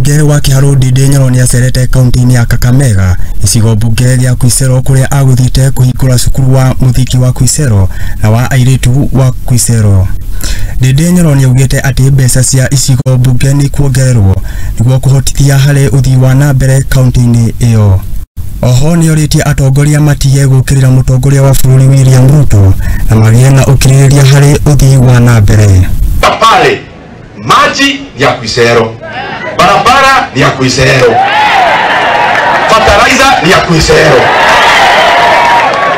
Mũmbunge wa Kiharu Ndindi Nyoro nĩacerete kaunti-inĩ ya Kakamega gĩcigo mbunge gĩa Khwisero kũrĩa agũthiĩte kũhingũra cukuru wa mũthingi wa Khwisero na wa airĩtu wa Khwisero. Ndindi Nyoro nĩaugĩte atĩ mbeca cia icigo mbunge nĩ kuongererwo nĩguo kũhotithia harĩ ũthii wa na mbere kaunti-inĩ ĩyo. Oho nĩorĩtie atongoria matige gũkĩrĩra mũtongoria wa bũrũri William Ruto na magĩe na ũkirĩrĩria harĩ ũthii wa na mbere. Pale maji ya Khwisero, barabara ni ya Khwisero, fertilizer ni ya Khwisero,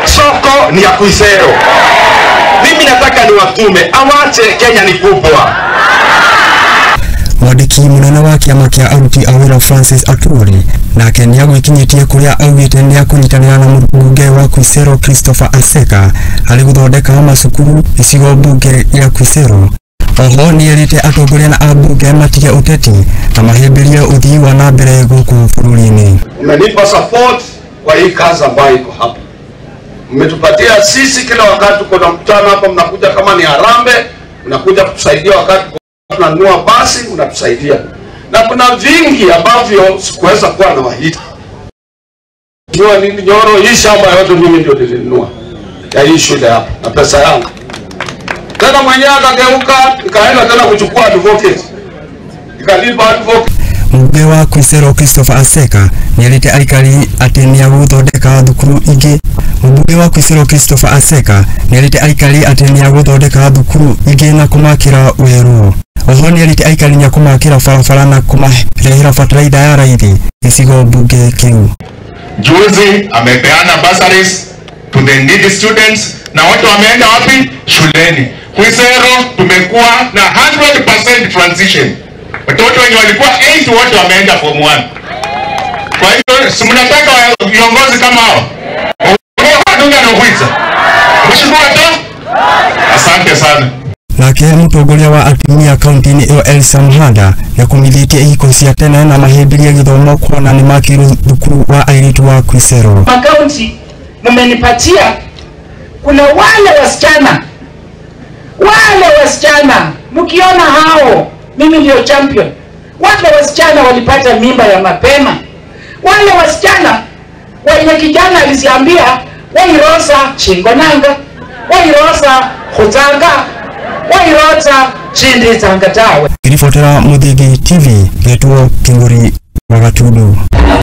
soko ni ya Khwisero. Mimi nataka niwatume awache, Kenya ni kubwa. Mwandĩki mũnene wa kĩama kĩa aruti a wĩra Francis Atwoli nake nĩagwĩkinyĩtie kũrĩa augĩte nĩakũnyitanĩra na mũmbunge wa Khwisero Christopher Aseka harĩ gũthondeka macukuru gĩcigo mbunge gĩa Khwisero. Oho nĩerĩte atongoria na ambunge matige ũteti na mahĩmbĩrie ũthii wa na mbere gũkũ bũrũri-inĩ. Mmenipa support kwa hii kazi ambayo iko hapa, mmetupatia sisi kila wakati tuko na mkutano hapa, mnakuja kama ni harambee, mnakuja kutusaidia wakati tunanunua basi, mnatusaidia. Na kuna vingi ambavyo sikuweza kuwa na wahita. Nini Nyoro, hii shamba yote mimi ndio nilinunua ya hii shule hapa na pesa yangu. Tena mwenyewe akageuka, nikaenda tena kuchukua advocate. Nikalipa advocate. Mũmbunge wa Khwisero Christopher Aseka nĩerĩte aikari atĩ nĩagũthondeka thukuru ingĩ. Mũmbunge wa Khwisero Christopher Aseka nĩerĩte aikari atĩ nĩagũthondeka thukuru ingĩ na kũmakĩra werũ. Oho nĩerĩte aikari nĩakũmakĩra barabara na kũmarehera bataraitha ya raithi gĩcigo mbunge kĩu. Juzi amepeana bursaries to the needy students na watu wameenda wapi? Shuleni. Khwisero tumekuwa na 100% transition. Watoto wenye walikuwa 8 wote wameenda form 1. Kwa hiyo si mnataka viongozi kama hao? Asante sana. Nake mũtongoria wa atumia kaunti-inĩ ĩyo Elsa Muhanda nĩakumithĩtie ihiko cia tene na mahĩmbĩrie gĩthomo kuona nĩmakĩirwo thukuru wa airĩtu wa Khwisero. Makaunti mmenipatia, kuna wale wasichana mkiona hao, mimi ndio champion. Wale wasichana walipata mimba ya mapema, wale wasichana wenye kijana aliziambia wairosa chingonanga, wairosa khutanga, wairosa chindizanga tawe. Kiribotera Muthingi TV, getwo Kinguri wa Gatundu.